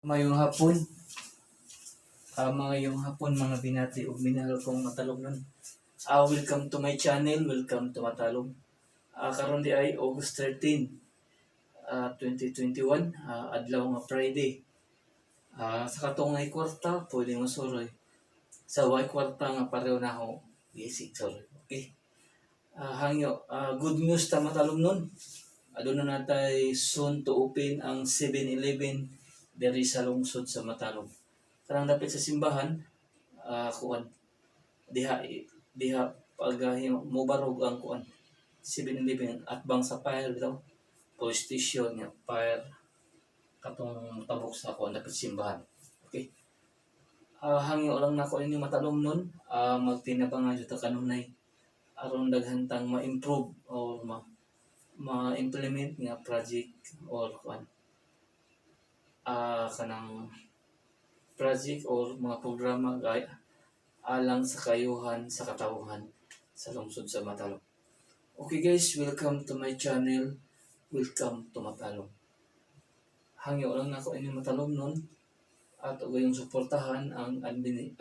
Maayong hapon. Maayong hapon, mga binati ug minahal kong matalomnon. Welcome to my channel, welcome to Matalom. Karon di ay August 13, 2021, adlaw nga Friday. Sa katong nay kwarta, pwede mo suroy. Sa way kwarta nga pareho na ako, basic suroy. Okay. Hangyo, good news ta, matalomnon. Aduna natay soon to open ang 7-Eleven diri sa lungsod sa Matalom. Kanang dapit sa simbahan, kuan diha diha pag mobarog ang kuan 7-Eleven atbang sa fire bitaw, police station nga fire, katong tabok sa kuan dapit simbahan. Okay. Hangyo lang nako ninyo, matalomnon, magtinabangan jud ta kanunay aron daghan tang ma-improve or ma ma-implement nga project or kuan kanang project or mga programa gaya alang sa kayuhan sa katawhan sa lungsod sa Matalom. Okay guys, welcome to my channel. Welcome to Matalom. Hangyo lang nako inyo, matalomnon, at ug yung suportahan ang admin.